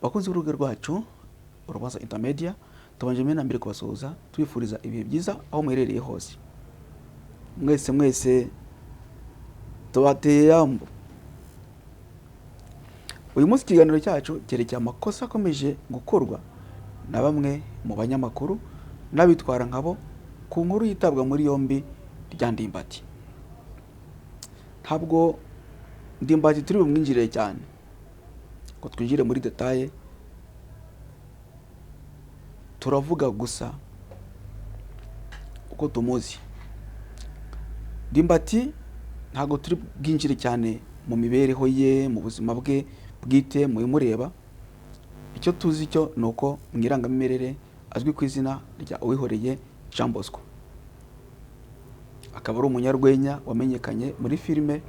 Bakunzi b'urubuga rwacu Urubanza Intermedia, tubanje mbere na mbere kubasuhuza, tubifuriza ibihe byiza aho muherereye hose. Mwese mwese tubateye yambu. Uyu munsi ikiganiro cyacu cyerekeye amakosa akomeje gukorwa na bamwe mu banyamakuru n'abitwara nkabo ku nkuru yitabwa muri yombi rya Ndimbati. Ntabwo Ndimbati turi bumwinjirire cyane ngo twinjire muri détails, turavuga gusa uko tumuzi. Ndimbati ntabwo turi bwinjire cyane mu mibereho ye, mu buzima bwe bwite, mu bimureba. Icyo tuzi cyo ni uko mu irangamimerere azwi ku izina rya Uwihoreye Jean Bosco, akaba ari umunyarwenya wamenyekanye muri filime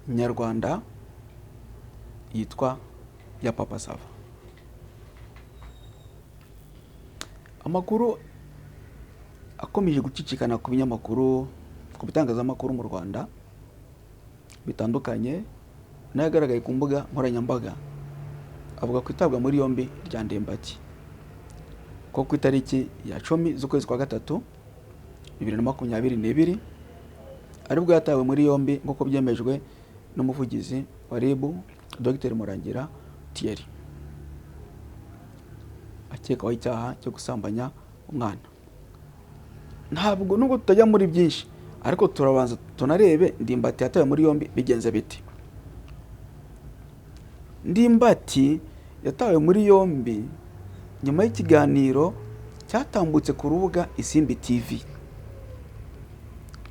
nyarwanda yitwa ya Papa Sava. Amakuru akomeje gucicikana ku binyamakuru, ku bitangazamakuru mu Rwanda bitandukanye n'ayagaragaye ku mbuga nkoranyambaga, avuga ku itabwa muri yombi rya Ndimbati ko ku itariki ya 10 z'ukwezi kwa gatatu 2022 aribwo yatawe muri yombi, nk'uko byemejwe n'umuvugizi wa RIB, Dr Murangira Thierry, akekwaho icyaha cyo gusambanya umwana. Ntabwo nubwo tutajya muri byinshi, ariko turabanza tunarebe Ndimbati yatawe muri yombi bigenze bite. Ndimbati yatawe muri yombi nyuma y'ikiganiro cyatambutse ku rubuga Isimbi TV,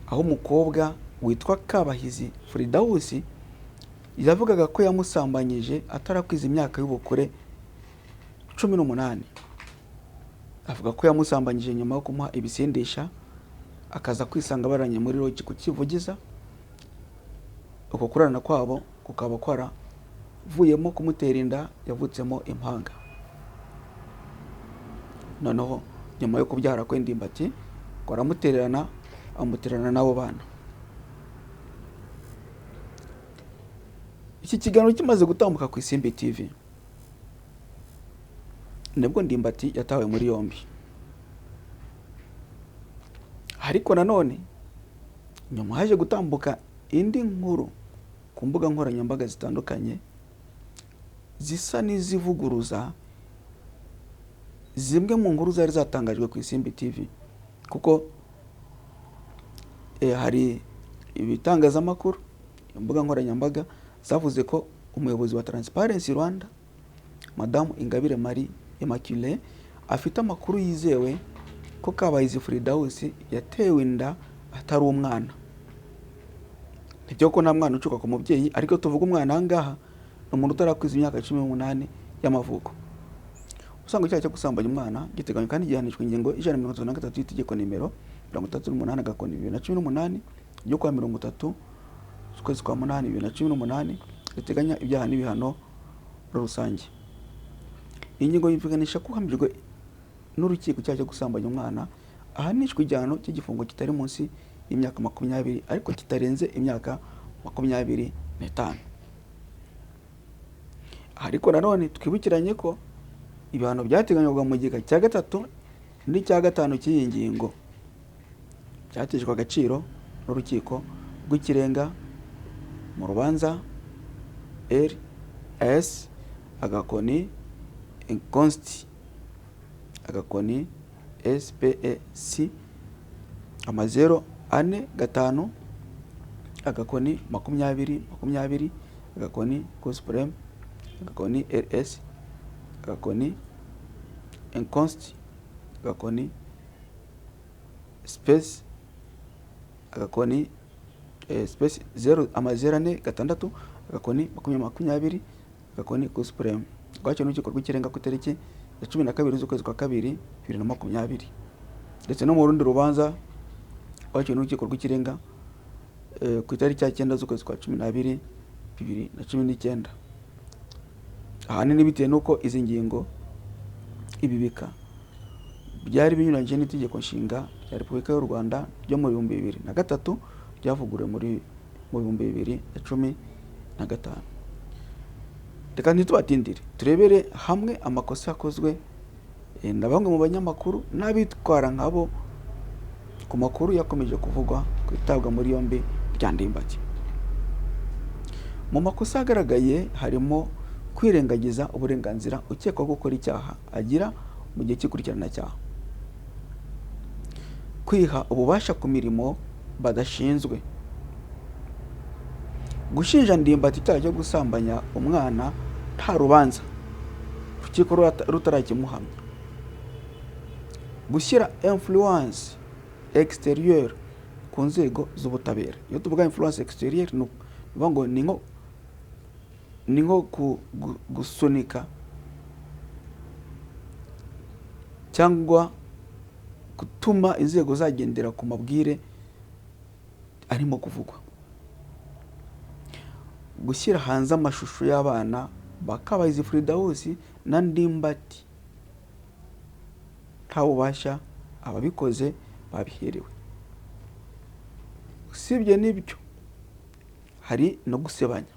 aho umukobwa witwa Kabahizi Fridawusi yavugaga ko yamusambanyije atarakwiza imyaka y'ubukure 18. Avuga ko yamusambanyije nyuma yo kumuha ibisindisha, akaza kwisanga baranye muri lodge ku Kivugiza. Uko kurarana kwabo kukaba kwaravuyemo kumutera inda yavutsemo impanga. Noneho nyuma yo kubyara kwe, Ndimbati ngo aramutererana, amutererana n'abo bana. Iki kiganiro kimaze gutambuka ku Isimbi TV, nibwo Ndimbati yatawe muri yombi. Ariko nanone nyuma haje gutambuka indi nkuru ku mbuga nkoranyambaga zitandukanye zisa n'izivuguruza zimwe mu nkuru zari zatangajwe ku Isimbi TV, kuko hari ibitangazamakuru, imbuga nkoranyambaga zavuze ko umuyobozi wa Transparency Rwanda, Madamu Ingabire Marie Immaculée, afite amakuru yizewe ko Kabahizi Fridawusi yatewe inda atari umwana. Nibyo ko nta mwana ucuka ku mubyeyi, ariko tuvuga umwana aha ngaha ni umuntu utarakwiza imyaka 18 y'amavuko. Usanga icyaha cyo gusambanya umwana giteganywa kandi gihanishwa ingingo 133 y'itegeko nimero 38/2018 ryo kuwa 30 z'ukwezi kwa munani 2018, riteganya ibyaha n'ibihano muri rusange. Iyi ngingo yumvikanisha ko uhamijwe n'urukiko icyaha cyo gusambanya umwana ahanishwa igihano cy'igifungo kitari munsi y'imyaka 20 ariko kitarenze imyaka 25. Ariko nanone twibukiranye ko ibihano byateganywaga mu gika cya gatatu n'icya gatanu cy'iyi ngingo byateshejwe agaciro n'urukiko rw'ikirenga mu rubanza R S agakoni inconst agakoni SPEC amazero ane gatanu agakoni 20 20 agakoni Cour Suprême agakoni RS agakoni inconst agakoni space agakoni space zero amazero ane gatandatu agakoni 20 20 agakoni Cour Suprême, rwakiriwe n'urukiko rw'ikirenga ku itariki ya 12 z'ukwezi kwa kabiri 2020, ndetse no mu rundi rubanza rwakiriwe n'urukiko rw'ikirenga ku itariki ya 9 z'ukwezi kwa 12 2019. Ahanini bitewe n'uko izi ngingo, ibi bika byari binyuranyije n'itegeko nshinga rya Repubulika y'u Rwanda ryo mu 2003 ryavuguruwe muri mu 2015. Reka ntitubatindire, turebere hamwe amakosa yakozwe na bamwe mu banyamakuru n'abitwara nkabo ku makuru yakomeje kuvugwa ku itabwa muri yombi rya Ndimbati. Mu makosa yagaragaye harimo kwirengagiza uburenganzira ukekwaho gukora icyaha agira mu gihe cy'ikurikiranacyaha, kwiha ububasha ku mirimo badashinzwe, gushinja Ndimbati icyaha cyo gusambanya umwana nta rubanza urukiko rutarakimuhamya, gushyira influence extérieure ku nzego z'ubutabera. Iyo tuvuga influence extérieure, ni ukuvuga ngo ni nko gusunika cyangwa gutuma inzego zagendera ku mabwire arimo kuvugwa, gushyira hanze amashusho y'abana ba Kabahizi Fridawusi na Ndimbati nta bubasha ababikoze babiherewe. Usibye n'ibyo, hari no gusebanya.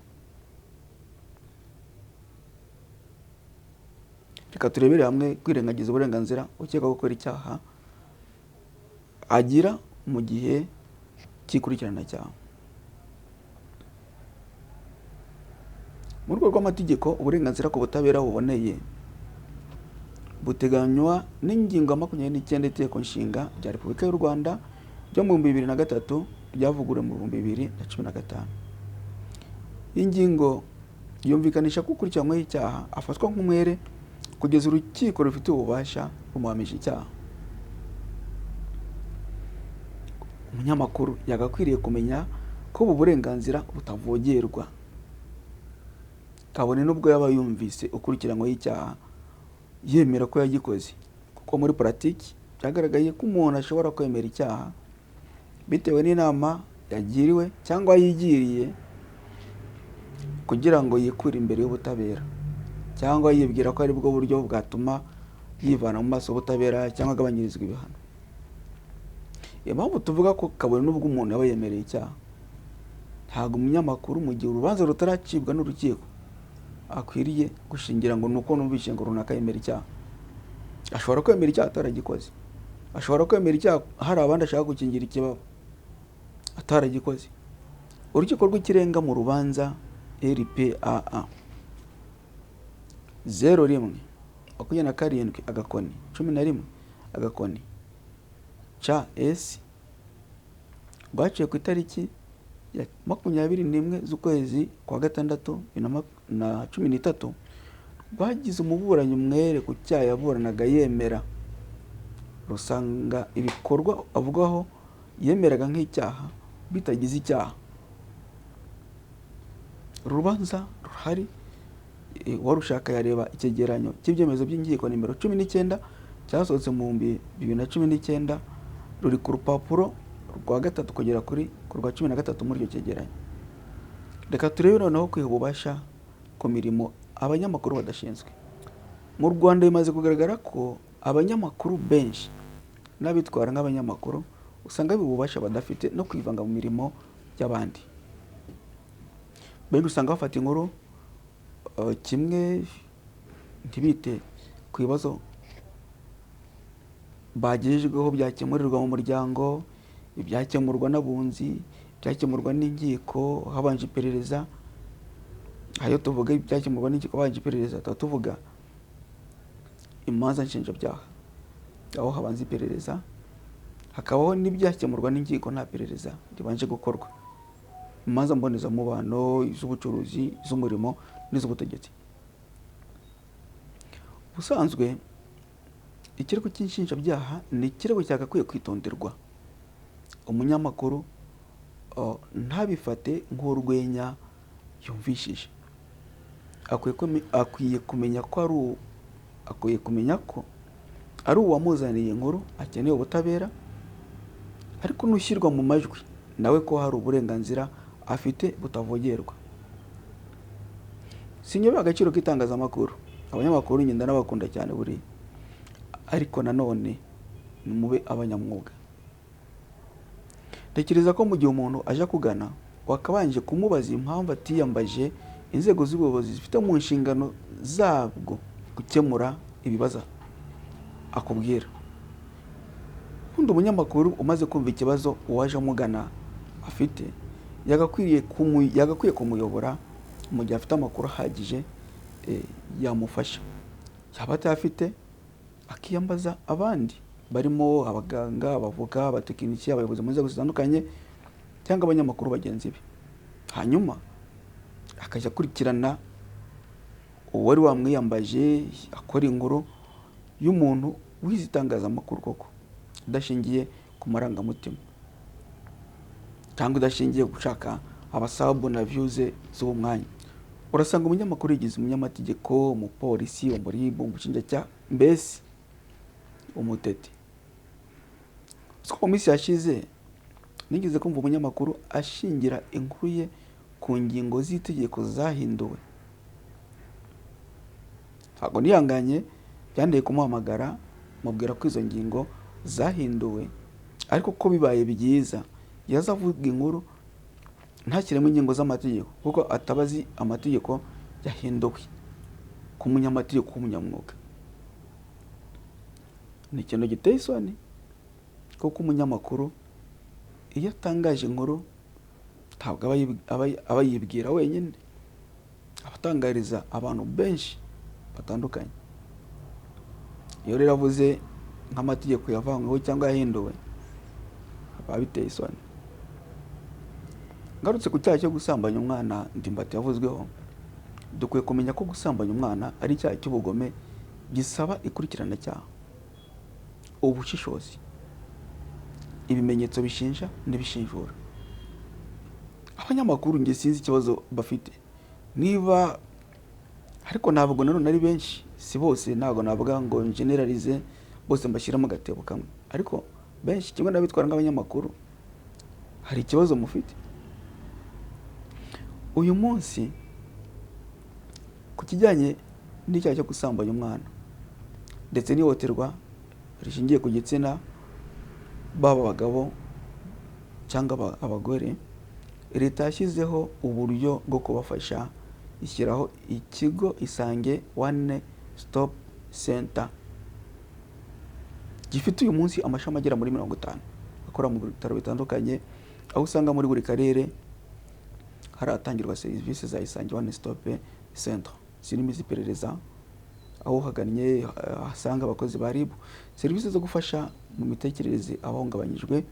Reka turebere hamwe kwirengagiza uburenganzira ukekwaho gukora icyaha agira mu gihe cy'ikurikiranacyaha. Mu rwego rw'amategeko, uburenganzira ku butabera buboneye buteganywa n'ingingo ya 29 y'Itegeko Nshinga rya Repubulika y'u Rwanda ryo mu 2003 ryavuguruwe mu 2015. Iyi ngingo yumvikanisha ko ukurikiranyweho icyaha afatwa nk'umwere kugeza urukiko rufite ububasha bumuhamije icyaha. Umunyamakuru yagakwiriye kumenya ko ubu burenganzira butavogerwa, kabone n'ubwo yaba yumvise ukurikiranyweho icyaha yemera ko yagikoze, kuko muri puratiki byagaragaye ko umuntu ashobora kwemera icyaha bitewe n'inama yagiriwe cyangwa yigiriye kugira ngo yikure imbere y'ubutabera, cyangwa yibwira ko aribwo buryo bwatuma yivana mu maso y'ubutabera cyangwa agabanyirizwa ibihano. Impamvu tuvuga ko kabone n'ubwo umuntu yaba yemereye icyaha, ntabwo umunyamakuru mu gihe urubanza rutaracibwa n'urukiko akwiriye gushingira ngo ni uko numvise ngo runaka yemera icyaha. Ashobora kwemera icyaha ataragikoze, ashobora kwemera icyaha hari abandi ashaka gukingira ikibaba ataragikoze. Urukiko rw'Ikirenga mu rubanza RPAA 01 27 agakoni 11 agakoni CS rwaciye ku itariki ya 21 z'ukwezi kwa gatandatu 2013, rwagize umuburanyi umwere ku cyaha yaburanaga yemera, rusanga ibikorwa avugwaho yemeraga nk'icyaha bitagize icyaha. Uru rubanza ruhari, uwarushaka yareba icyegeranyo cy'ibyemezo by'inkiko nimero 19 cyasohotse mu 2019, ruri ku rupapuro rwa 3 kugera kuri ku rwa 13 muri iryo cyegeranyo. Reka turebe noneho kwiha ububasha ku mirimo abanyamakuru badashinzwe. Mu Rwanda bimaze kugaragara ko abanyamakuru benshi n'abitwara nk'abanyamakuru usanga biha ububasha badafite no kwivanga mu mirimo y'abandi. Benshi usanga bafata inkuru kimwe ntibite ku bibazo bagejejweho byakemurirwa mu muryango, ibyakemurwa n'abunzi, ibyakemurwa n'inkiko habanje iperereza. Ayo tuvuga ibyakemurwa n'inkiko habanje iperereza, tuba tuvuga imanza nshinjabyaha aho habanza iperereza, hakabaho n'ibyakemurwa n'inkiko nta perereza ribanje gukorwa, imanza mbonezamubano, iz'ubucuruzi, iz'umurimo n'iz'ubutegetsi. Ubusanzwe ikirego cy'inshinjabyaha ni ikirego cyagakwiye kwitonderwa, umunyamakuru ntabifate nk'urwenya yumvishije. Akwiye kumenya ko ari akwiye kumenya ko ari uwamuzaniye inkuru akeneye ubutabera, ariko n'ushyirwa mu majwi nawe ko hari uburenganzira afite butavogerwa. Sinyobera agaciro k'itangazamakuru, abanyamakuru ngenda n'abakunda cyane buriya, ariko nanone nimube abanyamwuga. Ntekereza ko mu gihe umuntu aje akugana wakabanje kumubaza impamvu atiyambaje Inzego z'ubuyobozi zifite mu nshingano zabwo gukemura ibibazo akubwira. Ubundi umunyamakuru umaze kumva ikibazo uwaje amugana afite, yagakwiye kumuyobora mu gihe afite amakuru ahagije yamufasha. Yaba atayafite, akiyambaza abandi barimo abaganga, abavoka, abatekinisiye, abayobozi mu nzego zitandukanye cyangwa abanyamakuru bagenzi be, hanyuma akajya akurikirana uwari wamwiyambaje, akora inkuru y'umuntu wize itangazamakuru koko, idashingiye ku marangamutima cyangwa idashingiye gushaka aba subs na views z'uwo mwanya. Urasanga umunyamakuru yigize umunyamategeko, umupolisi, umuribu, umushinjacyaha, mbese umutete. Ko mu minsi yashize nigeze kumva umunyamakuru ashingira inkuru ye ku ngingo z'itegeko zahinduwe. Ntabwo nihanganye, byanteye kumuhamagara, mubwira ko izo ngingo zahinduwe, ariko ko bibaye byiza yaza avuga inkuru ntashyiremo ingingo z'amategeko, kuko ataba azi amategeko yahinduwe ku munyamategeko w'umunyamwuga. Ni ikintu giteye isoni, kuko umunyamakuru iyo atangaje inkuru ntabwo aba yibwira wenyine, aba atangariza abantu benshi batandukanye. Iyo rero avuze nk'amategeko yavanyweho cyangwa yahinduwe, aba biteye isoni. Ngarutse ku cyaha cyo gusambanya umwana Ndimbati yavuzweho, dukwiye kumenya ko gusambanya umwana ari icyaha cy'ubugome gisaba ikurikiranacyaha, ubushishozi, ibimenyetso bishinja n'ibishinjura. Abanyamakuru njye sinzi ikibazo bafite niba, ariko ntabwo nanone ari benshi, si bose, ntabwo navuga ngo generalize bose mbashyiramo agatebo kamwe, ariko benshi kimwe n'abitwara nk'abanyamakuru hari ikibazo mufite. Uyu munsi ku kijyanye n'icyaha cyo gusambanya umwana ndetse n'ihohoterwa rishingiye ku gitsina, baba abagabo cyangwa abagore, leta yashyizeho uburyo bwo kubafasha, ishyiraho ikigo Isange One Stop Center gifite uyu munsi amashami agera muri 50, akora mu bitaro bitandukanye, aho usanga muri buri karere hari ahatangirwa serivisi za Isange One Stop Center zirimo iz'iperereza, aho uhagannye ahasanga abakozi ba RIB, serivisi zo gufasha mu mitekerereze abahungabanyijwe,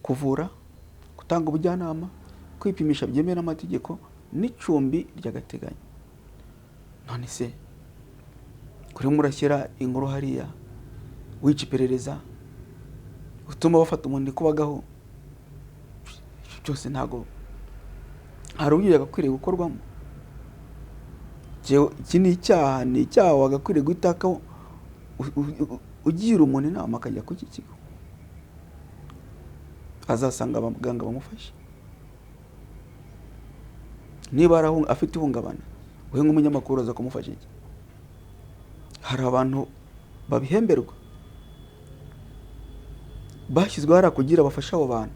kuvura, gutanga ubujyanama, kwipimisha byemewe n'amategeko n'icumbi ry'agateganyo. None se kurimo urashyira inkuru hariya wica iperereza, utuma bafata umuntu kubagaho, byose ntabwo hari uburyo yagakwiriye gukorwamo. Iki ni icyaha, ni icyaha wagakwiriye guhita ugira umuntu inama akajya ku iki kigo, azasanga abaganga bamufashe. Niba afite ihungabana, we nk'umunyamakuru aza kumufasha iki? Hari abantu babihemberwa bashyizweho hariya kugira bafashe abo bantu,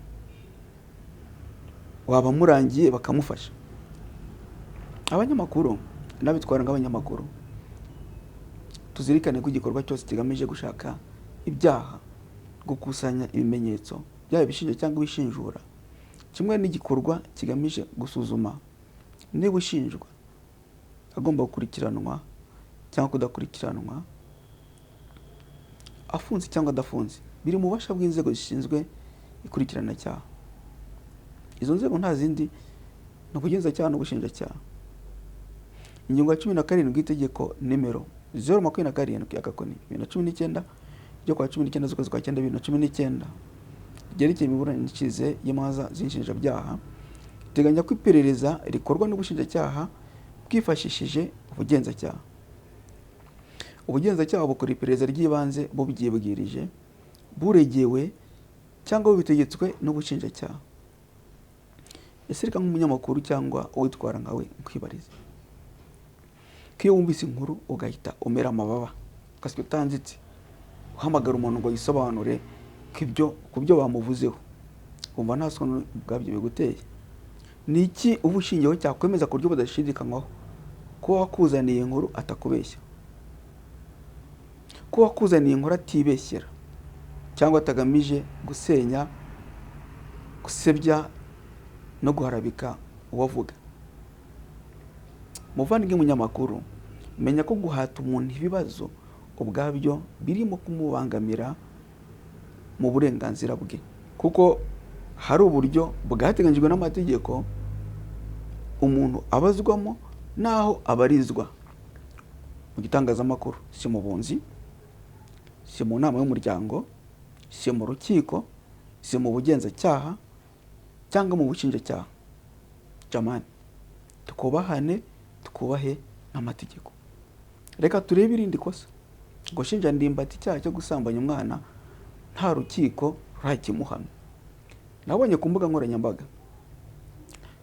waba murangiye bakamufasha. Abanyamakuru n'abitwara nk'abanyamakuru, tuzirikane ko igikorwa cyose kigamije gushaka ibyaha, gukusanya ibimenyetso byaba ibishinja cyangwa ibishinjura, kimwe n'igikorwa kigamije gusuzuma niba ushinjwa agomba gukurikiranwa cyangwa kudakurikiranwa, afunze cyangwa adafunze, biri mu bubasha bw'inzego zishinzwe ikurikiranacyaha. Izo nzego nta zindi, ni ubugenzacyaha n'ubushinjacyaha. Ingingo ya 17 y'itegeko nimero 027(2019) ryo kuwa 19 z'ukwezi kwa cyenda 2019 ryerekeye imiburanishirize y'imanza z'inshinjabyaha, iteganya ko iperereza rikorwa n'ubushinjacyaha bwifashishije ubugenzacyaha. Ubugenzacyaha bukora iperereza ry'ibanze bubyibwirije, buregewe cyangwa bubitegetswe n'ubushinjacyaha. Ese reka nk'umunyamakuru cyangwa uwitwara nkawe nkwibarize, ko iyo wumvise inkuru ugahita umera amababa ugasya utanzitse, uhamagara umuntu ngo yisobanure ku byo bamuvuzeho, wumva nta soni ubwabyo biguteye? Ni iki uba ushingiyeho cyakwemeza ku buryo budashidikanywaho ko uwakuzaniye inkuru atakubeshya, ko uwakuzaniye inkuru atibeshyera cyangwa atagamije gusenya, gusebya no guharabika uwo avuga? Muvandimwe munyamakuru, menya ko guhata umuntu ibibazo ubwabyo birimo kumubangamira mu burenganzira bwe, kuko hari uburyo bwateganyijwe n'amategeko umuntu abazwamo n'aho abarizwa mu gitangazamakuru. Si mu bunzi, si mu nama y'umuryango, si mu rukiko, si mu bugenzacyaha cyangwa mu bushinjacyaha. Jamani, twubahane, twubahe n'amategeko. Reka turebe irindi kosa: gushinja Ndimbati icyaha cyo gusambanya umwana nta rukiko rurakimuhamya. Nabonye ku mbuga nkoranyambaga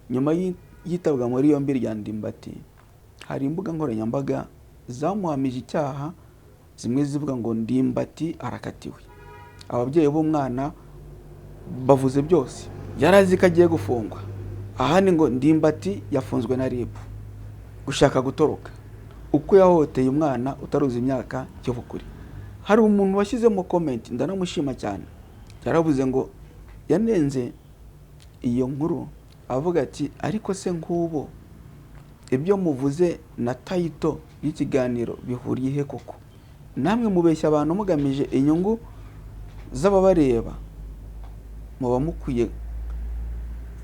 nyuma y'itabwa muri yombi rya Ndimbati, hari imbuga nkoranyambaga zamuhamije icyaha, zimwe zivuga ngo Ndimbati arakatiwe, ababyeyi b'umwana bavuze byose, yari azi ko agiye gufungwa, ahandi ngo Ndimbati yafunzwe na RIB gushaka gutoroka, uko yahohoteye umwana utaruzi imyaka y'ubukure. Hari umuntu washyizemo comment, ndanamushima cyane, yaravuze ngo yanenze iyo nkuru avuga ati: "Ariko se nk'ubu ibyo muvuze na title y'ikiganiro bihuriye he koko? Namwe mubeshya abantu mugamije inyungu z'ababareba, muba mukwiye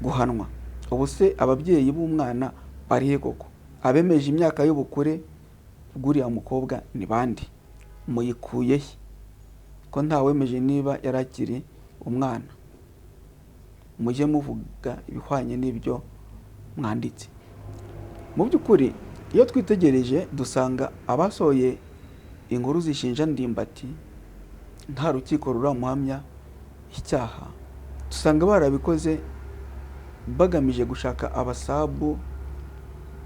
guhanwa. Ubu se ababyeyi b'umwana bari he koko? Abemeje imyaka y'ubukure bw'uriya mukobwa ni bande? Muyikuye he ko ntawemeje niba yari akiri umwana? Mujye muvuga ibihwanye n'ibyo mwanditse." Mu by'ukuri, iyo twitegereje dusanga abasohoye inkuru zishinja Ndimbati nta rukiko ruramuhamya icyaha, dusanga barabikoze bagamije gushaka aba sub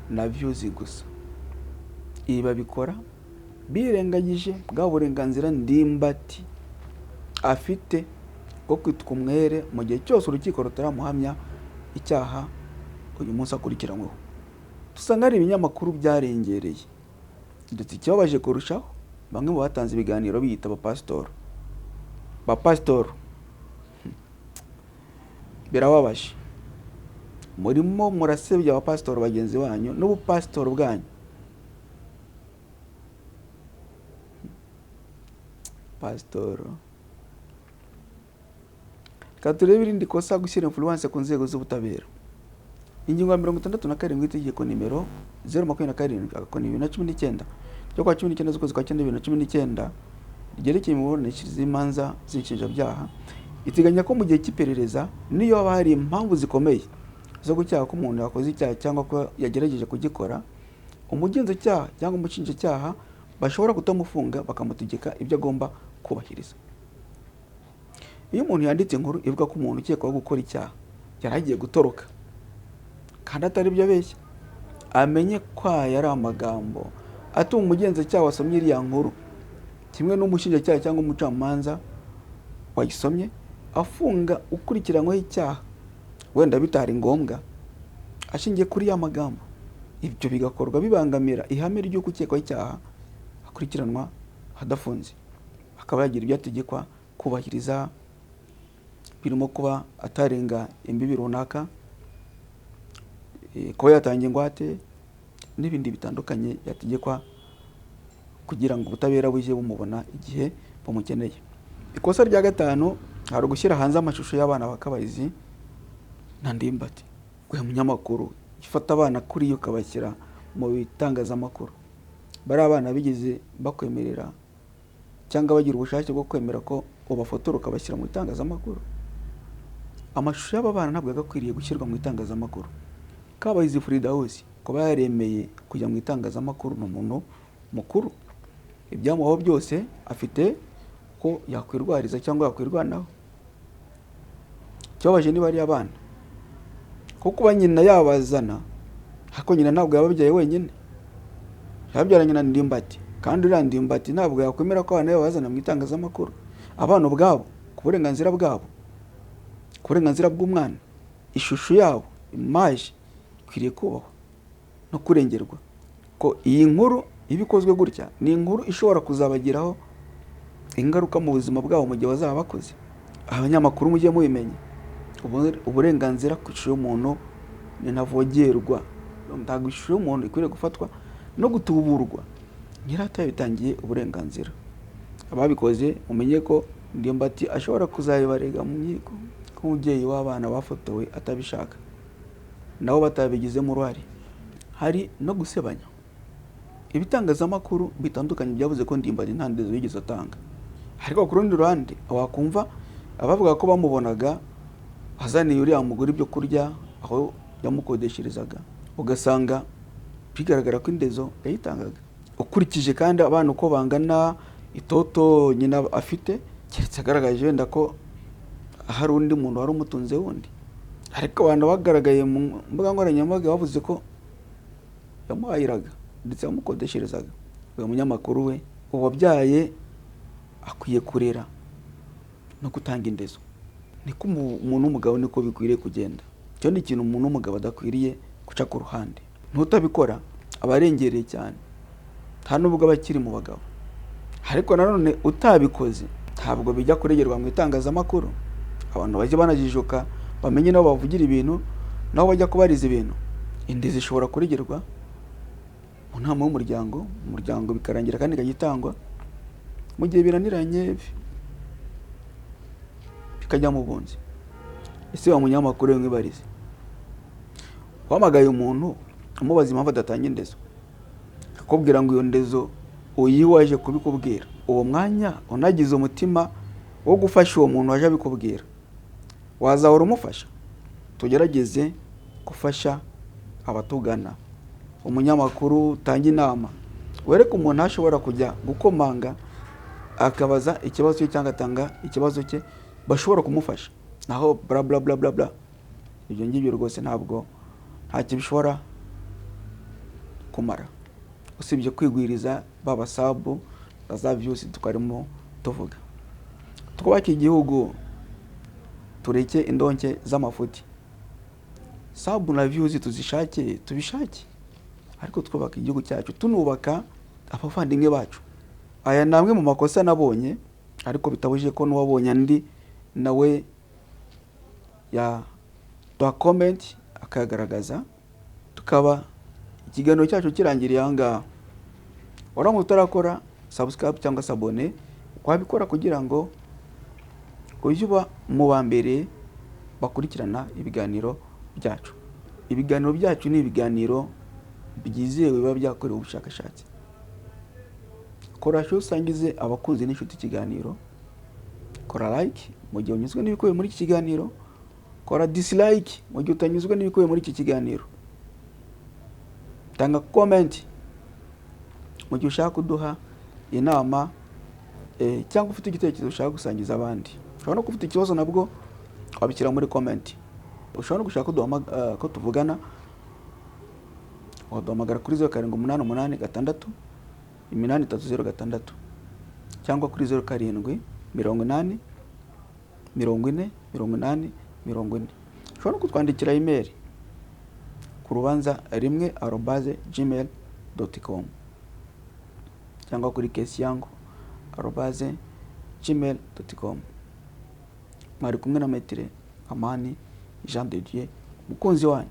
na views gusa. Ibi babikora birengagije bwa burenganzira Ndimbati afite bwo kwitwa umwere mu gihe cyose urukiko rutaramuhamya icyaha uyu munsi akurikiranyweho. Dusanga hari ibinyamakuru byarengereye, ndetse ikibabaje kurushaho, bamwe mu batanze ibiganiro biyita abapasitori. Bapasitori, birababaje, murimo murasebya abapasitori bagenzi banyu n'ubupasitori bwanyu. Pasitoro, reka turebe irindi kosa: gushyira influence ku nzego z'ubutabera. Ingingo ya 67 y'itegeko nimero 027/2019 ryo kwa 19 z'ukwezi kwa cyenda 2019 ryerekeye imiburanishirize y'imanza z'inshinjabyaha iteganya ko mu gihe cy'iperereza, niyo haba hari impamvu zikomeye zo gukeka ko umuntu yakoze icyaha cyangwa ko yagerageje kugikora, umugenzacyaha cyangwa umushinjacyaha bashobora kutamufunga, bakamutegeka ibyo agomba kubahiriza. Iyo umuntu yanditse inkuru ivuga ko umuntu ukekwaho gukora icyaha yari agiye gutoroka kandi atari byo abeshya, amenye ko aya ari amagambo atuma umugenzacyaha wasomye iriya nkuru kimwe n'umushinjacyaha cyangwa umucamanza wayisomye afunga ukurikiranyweho icyaha wenda bitari ngombwa, ashingiye kuri ya magambo. Ibyo bigakorwa bibangamira ihame ry'uko ukekwaho icyaha akurikiranwa adafunze, akaba yagira ibyo ategekwa kubahiriza, birimo kuba atarenga imbibi runaka, kuba yatanga ingwate n'ibindi bitandukanye yategekwa kugira ngo ubutabera bujye bumubona igihe bumukeneye. Ikosa rya gatanu, hari ugushyira hanze amashusho y'abana ba Kabayizi na Ndimbati. We munyamakuru ifata abana kuriya ukabashyira mu bitangazamakuru, bari abana bigeze bakwemerera cyangwa bagira ubushake bwo kwemera ko ubafotora ukabashyira mu itangazamakuru? Amashusho y'aba bana ntabwo yagakwiriye gushyirwa mu itangazamakuru. Kabayizi Firidawusi kuba yaremeye kujya mu itangazamakuru, ni umuntu mukuru, ibyamubaho byose afite ko yakwirwariza cyangwa yakwirwanaho. Ikibabaje niba ari abana, kuko kuba nyina yabazana, ariko nyina ntabwo yababyaye wenyine, yababyaranye na Ndimbati, kandi uriya Ndimbati ntabwo yakwemera ko abana be babazana mu itangazamakuru. Abana ubwabo, ku burenganzira bwabo, ku burenganzira bw'umwana, ishusho yabo Image ikwiriye kubahwa no kurengerwa. Ko iyi nkuru iba ikozwe gutya ni inkuru ishobora kuzabagiraho ingaruka mu buzima bwabo mu gihe bazaba bakoze. Abanyamakuru mujye mubimenya, uburenganzira ku ishusho y'umuntu ni ntavogerwa. Ntabwo ishusho y'umuntu ikwiriye gufatwa no gutuburwa nyirata yabitangiye uburenganzira. Ababikoze mumenye ko Ndimbati ashobora kuzabibarega mu nkiko nk'umubyeyi w'abana bafotowe atabishaka, nabo batabigizemo uruhare. Hari no gusebanya. Ibitangazamakuru bitandukanye byavuze ko Ndimbati nta ndezo yigeze atanga, ariko ku rundi ruhande wakumva abavuga ko bamubonaga azaniye uriya mugore ibyo kurya aho yamukodesherezaga, ugasanga bigaragara ko indezo yayitangaga. Ukurikije kandi abana uko bangana, itoto nyina afite, keretse agaragaje wenda ko hari undi muntu wari umutunze wundi. Ariko abantu bagaragaye mu mbuga nkoranyambaga bavuze ko yamuhahiraga ndetse yamukodesherezaga. Uyu munyamakuru we uwabyaye akwiye kurera no gutanga indezo. Niko umuntu w'umugabo niko bikwiriye kugenda. Icyo ni ikintu umuntu w'umugabo adakwiriye guca ku ruhande. N'utabikora aba arengereye cyane, nta nubwo aba akiri mu bagabo. Ariko nanone utabikoze ntabwo bijya kuregerwa mu itangazamakuru. Abantu bajye banajijuka, bamenye n'aho bavugira ibintu, n'aho bajya kubariza ibintu. Indezo ishobora kuregerwa mu nama y'umuryango, umuryango bikarangira kandi ikajya itangwa. Mu gihe binaniranye bikajya mu bunzi. Ese wa munyamakuru we mwibarize, wahamagaye umuntu umubaza impamvu adatanga indezo, akakubwira ngo iyo ndezo uyihe uwaje kubikubwira, uwo mwanya unagize umutima wo gufasha uwo muntu waje abikubwira, wazahora umufasha? Tugerageze gufasha abatugana. Umunyamakuru utanga inama, wereke umuntu aho ashobora kujya gukomanga akabaza ikibazo cye cyangwa agatanga ikibazo cye, bashobora kumufasha. Naho bla bla bla bla bla, ibyo ngibyo rwose ntabwo ntacyo bishobora kumara, usibye kwigwiriza ba basabu na za views twarimo tuvuga. Twubake igihugu, tureke indonke z'amafuti. Sub na views tuzishake, tubishake, ariko twubaka igihugu cyacu, tunubaka abavandimwe bacu. Aya ni amwe mu makosa nabonye, ariko bitabujije ko n'uwabonye andi nawe yaduha comment akayagaragaza, tukaba ikiganiro cyacu kirangiriye aha ngaha. Waramutse utarakora subscribe cyangwa s'abonner, wabikora kugira ngo ujye uba mu ba mbere bakurikirana ibiganiro byacu. Ibiganiro byacu ni ibiganiro byizewe biba byakorewe ubushakashatsi. Kora share, usangize abakunzi n'inshuti ikiganiro. Kora like mu gihe unyuzwe n'ibikubiye muri iki kiganiro, kora dislike mu gihe utanyuzwe n'ibikubiye muri iki kiganiro. Tanga comment mu gihe ushaka kuduha inama cyangwa ufite igitekerezo ushaka gusangiza abandi. Ushobora no kuba ufite ikibazo, nabwo wabishyira muri comment. Ushobora no gushaka ko tuvugana, waduhamagara kuri 0788683006 cyangwa kuri 0780408040. Ushobora no kutwandikira email ku rubanza1@gmail.com cyangwa kuri kesiyangu@gmail.com. Mwari kumwe na Maître Amani Jean de Dieu, umukunzi wanyu.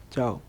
Ciao.